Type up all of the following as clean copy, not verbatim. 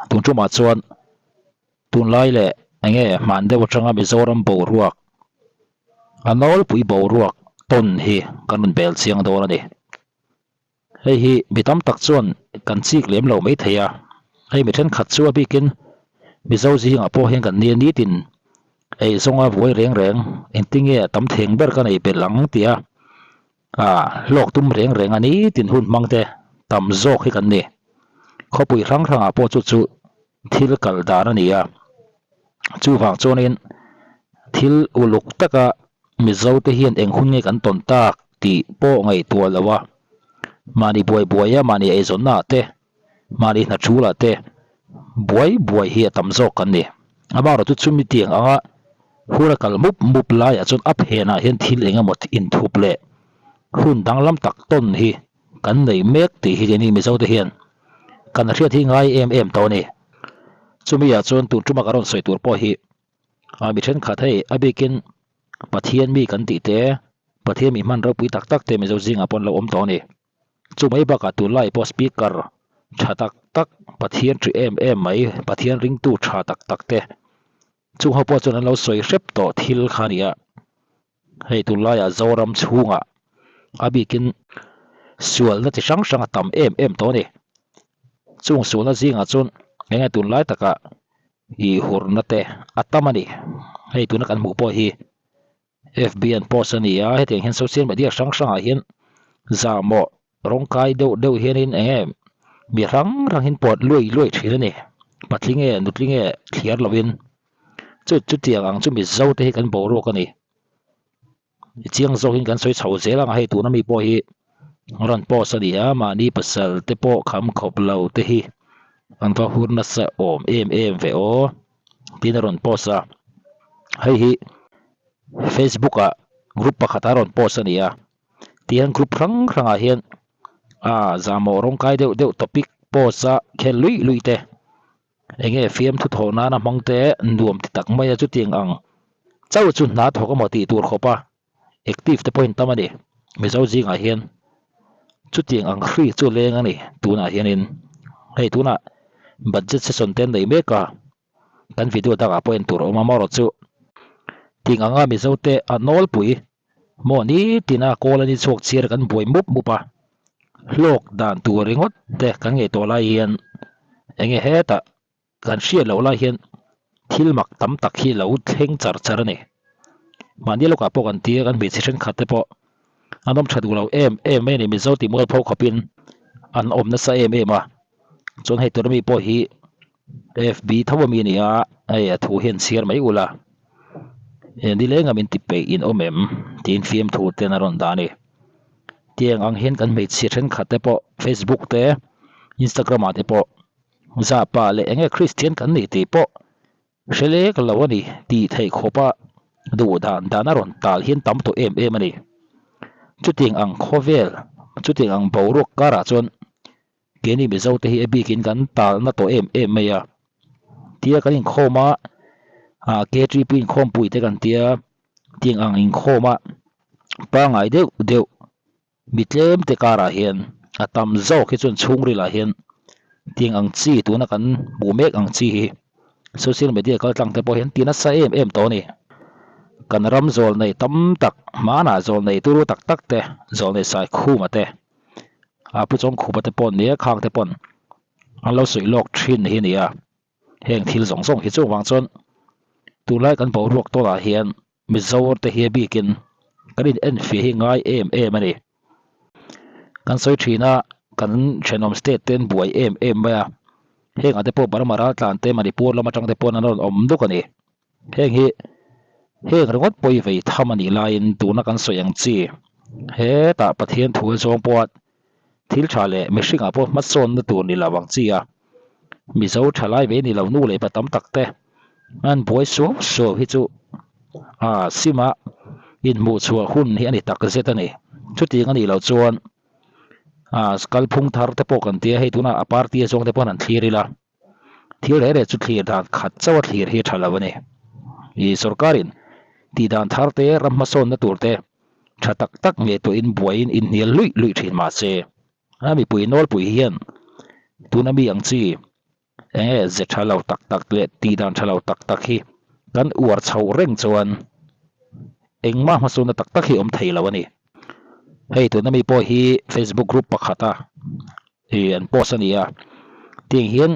Tun tumah chuan tunlai leh enge hman deuh atanga Mizoram boruak a nawlpui boruak tawn hi kan rawn bel chiang dawn a ni. Hei hi mi tam tak chuan kan chik lem lo mai thei a, hei mi thenkhat chu a bikin Mizo zingah pawh hian kan nia nitin ei zawnga buai reng reng engtinge a tam theng ber ka nei belh ang tia Ah, hlawk tum reng reng a ni tin hun hmang te tam zawk hi kan ni. Khawpui hrang hrangah pawh chu chu thil kal dan a ni a. Chuvang chuanin thil uluk taka Mizo te hian eng hun nge kan tawn tak tih pawh ngaihtuah lo a. Mahni buai buai a, mahni eizawnna ah te, mahni hna thul ah te buai buai hi a tam zawk kan ni. Amaherawhchu chu chumi tiang anga hun a kal mup mup laiah chuan a phenah hian thil eng emaw inthup leh hun danglam tak tawn hi kan nei mek tih hi keini Mizo te hian kan hriat hi ngai em em tawh a ni. Chumi ah chuan tun tuma ka rawn sawi tur pawh hi a mi thenkhat hei a bikin Pathian mi kan tih te, Pathian mi hman ropui tak tak te Mizo zingah pawh an lo awm tawh a ni. Chu mai bakah tunlai pawh speaker tha tak tak, Pathian ṭih em em mai, Pathian ringtu tha tak tak te chung ho pawh chuan an lo sawi hrep tawh thil kha a ni a. Hei tunlaiah Zoram chhungah a bikin sualna chi hrang hrang a tam em em tawh a ni. Chung sualna zingah chuan eng nge tunlai takah ih hurna te a tam a ni. Hei tuna kan hmuh pawh hi FB an post a ni a, hetiang hian social media hrang hrangah hian zahmawh rawng kai deuh deuh hianin eng nge mi hrang hrang hian pawt luai luai thin a ni. Patling nge nutling nge thliar lovin chu chutiang ang chu Mizo te hi kan boruak a ni. Chiang zawkin kan sawi chho zel ang a, hei tuna mi pawh hi rawn post a ni a, mahni pasal te pawh kham khawp lo te hi an va hur nasa awm em em ve aw tiin a rawn post a, hei hi Facebook ah group pakhat a rawn post a ni a, tihian group hrang hrangah hian ah zahmawh rawng kai deuh deuh topic post a khel luih luih te. Enge fiamthu thawh nana hmang te nuam ti tak mai a chutiang ang chauh chu hna thawk emaw tih tur khawp a active te pawhin tam a ni. Mizo zingah hian chutiang ang hri chu leng a ni tunah hianin hei tunah budget session te an nei mek a kan video dangah pawh en tur a awm a amaherawhchu ting anga Mizo te a nawlpui Maw nitina kawl a ni chhuak chhiar kan buai mup mup a, hlawk dan tur ringawt te kan ngaihtuah lai hian enge hetah kan hriat loh lai hian thil mak tam tak hi lo thleng char char a ni. Mahni lawkah pawh kan tia kan hmeichhe thenkhat te pawh an awm tha duh lo em em mai a ni, Mizo tih mualpho khawpin an awm nasa em em a, chuan hei tura mi pawh hi FB tho ami a ni a, hei a thu hian chhiar mai ula, nileng a min ti peih in awm em tiin fiamthu ten a rawn dah a ni. Tiang ang hian kan hmeichhia thenkhat te pawh Facebook te Instagram ah te pawh zahpah leh enge Christian kan nih tih pawh hre lek lo a ni tih theih khawpa duh dan dan a rawn tal hian tam tawh em em a ni. Chutiang ang khawvel chutiang ang boruak karah chuan Keini Mizo te hi a bikin kan talna tawh em em mai a, tia kan inkhawm a, ah KTP inkhawmpui te kan tia, tiang ang inkhawm a pangngai deuh deuh mi tlem te karah hian a tam zawk hi chuan chhungril ah hian tiang ang chi tuna kan hmuh mek ang chi hi social media kal tlang te pawh hian ti nasa em em tawh a ni. Kan ram zawl nei tam tak hmanah zawl nei turu tak tak te zawl nei Saikhuma te. A pu chawng khupa te pawh nia khang te pawn an lo suih lawk thin hi a ni a, heng thil zawng zawng hi chuvang chuan tunlai kan boruak tawlah hian Mizo te hi a bikin kan in enfiah hi ngai em em a ni. Kan sawi thin a, kan thenawm state te an buai em em mai a, hengah te pawh Burma raltlan te Manipur lam atang te pawn an rawn awm duk a ni. Heng hi heng ringawt pawi vei tham a nih laiin tuna kan sawi ang chi hetah Pathian thu a zawng pawha thil tha leh mihringah pawh hmasawnna tur ni lo ang chi a, Mizo tha lai ve ni lo nu leh pa tam tak te an buai suau suau hi chu a sima inhmuh chhuah hun hi a ni tak zet a ni. Chutiang a nih loh chuan a kalphung thar te pawh kan tia hei tunah a party a zawng te pawh an thlir ila. Thil reh reh chu thlir dan khat chauh a thlir hi a tha lo a ni. I sorkarin tih dan thar te, ram hmasawnna tur te tha tak tak ngaihtuahin buaiin inhnial luih luih thin mah se, a mipui nawlpui hian tuna mi ang chi Enge ze tha lo tak tak leh tih dan tha lo tak tak hi kan uar chhoh reng chuan engmah hmasawnna tak tak hi awm thei lo a ni. Hei tuna mi pawh hi Facebook group pakhata ih an post a ni a, tiang hian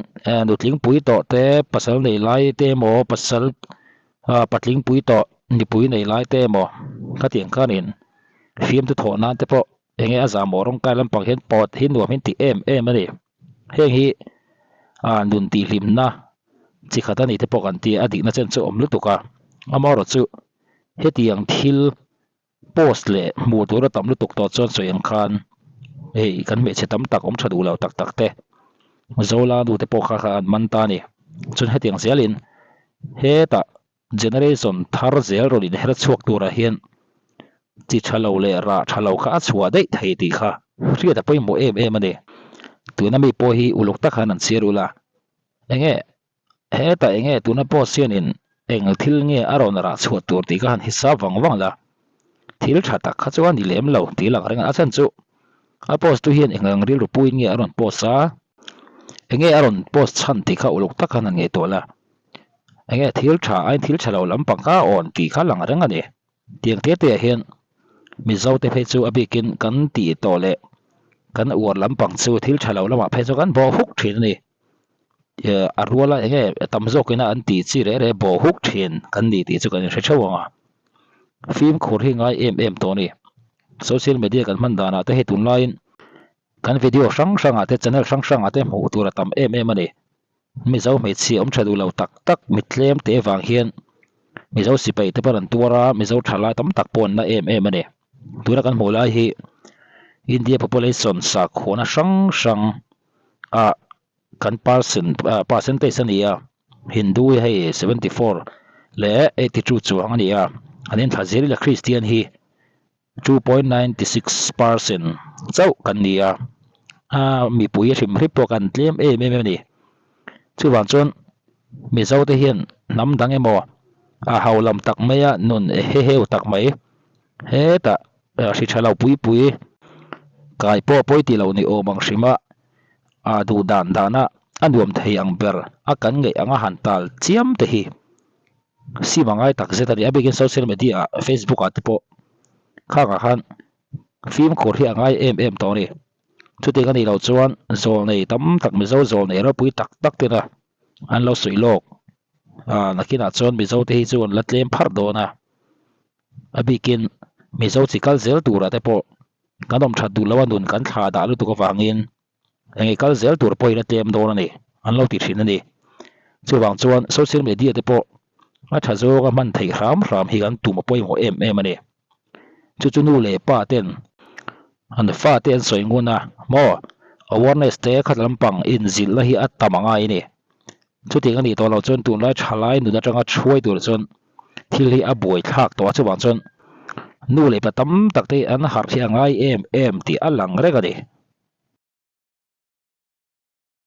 nutling pui tawh te pasal nei lai te emaw pasal ah patling pui tawh nipui nei lai te emaw khatiang khanin fiamthu thawh nan te pawh enge a zahmawh rawngkai lampang hian pawt hi nuam hi an ti em em a ni. Heng hi ah nun tihhlimna chi khat a ni te pawh kan ti a, a dikna chen chu a awm lutuk a, amaherawhchu hetiang thil Post leh hmuh tur a tam lutuk tawh chuan sawi ang khan hei kan hmeichhe tam tak awm tha duh lo tak tak te Zola nu te pawh kha kha an man ta a ni. Chuan hetiang zelin hetah generation thar zel rawn inher chhuak turah hian chi tha lo leh rah tha lo kha a chhuah daih thei tih kha hriat a pawimawh em em a ni. Tuna mi pawh hi uluk tak khan an chhiar ula enge Hetah eng nge tuna post hianin eng thil nge a rawn rah chhuah tur tih ka han hisap vang vang la, thil tha tak kha chu a ni lem lo tih lang reng a, a chhan chu a post tu hian eng ang rilru puiin nge a rawn post a, eng nge a rawn post chhan tih kha uluk tak khan han ngaihtuah la, eng nge thil tha aiin thil tha lo lampang kha a awn tih kha lang reng a ni. Tiang te te ah hian Mizo te phei chu a bikin kan tih tawh leh kan uar lampang chu thil tha lo lamah phei chu kan bawh huk thin a ni. A ruala eng nge tam zawkina an tih chi reh reh bawh huk thin kan ni tih chu kan inhre theuh ang a. Fimkhur hi ngai em em tawh a ni. Social media kan hman danah te hei tunlaiin kan video hrang hrangah te channel hrang hrangah te hmuh tur a tam em em a ni. Mizo hmeichhia awm tha duh lo tak tak mittlem te vang hian Mizo sipai te pawh an tuar a, Mizo thalai tam tak pawh an na em em a ni. Tuna kan hmuh lai hi India population sakhuana hrang hrang ah kan percent ah percentage a ni a, Hindu hi hei 74 leh 82 chuang a ni a, an inthla zel ila Christian hi 2.96 percent chauh kan ni a, a mipui hrim hrip pawh kan tlem em em a ni. Chuvang chuan Mizo te hian hnam dang emaw a hau lam tak maia nun heheu tak mai hetah hri tha lo pui pui kai pawh pawi tih loh ni awm ang hrima a duh dan dana a nuam thei ang ber a kan ngaih anga han tal chiam te hi sim a ngai tak zet a ni. A bikin social media ah Facebook ah te pawh khangah khan fimkhur hi a ngai em em tawh a ni. Chutiang a nih loh chuan zawlnei tam tak Mizo zawlnei ropui tak tak tena an lo suih lawk a, nakinah chuan Mizo te hi chu an la tlem pharh dawn a, a bikin Mizo chi kal zel turah te pawh kan awm that duh lo a nun kan thla dah lutuk avangin eng i kal zel tur pawhin a tlem dawn a ni an lo ti thin a ni. Chuvang chuan social media te pawh a tha zawnga hman theih hram hram hi kan tum a pawimawh em em a ni. Chu chu nu leh pa ten an fa te an sawi ngun a maw awareness te khat lampang inzilhna hi a tam a ngai a ni. Chutiang a nih tawh loh chuan tunlai thalai nun atanga chhuai tur chuan thil hi a buai thlak tawh a, chuvang chuan nu leh pa tam tak te an harh hi a ngai em em tih a lang reng a ni.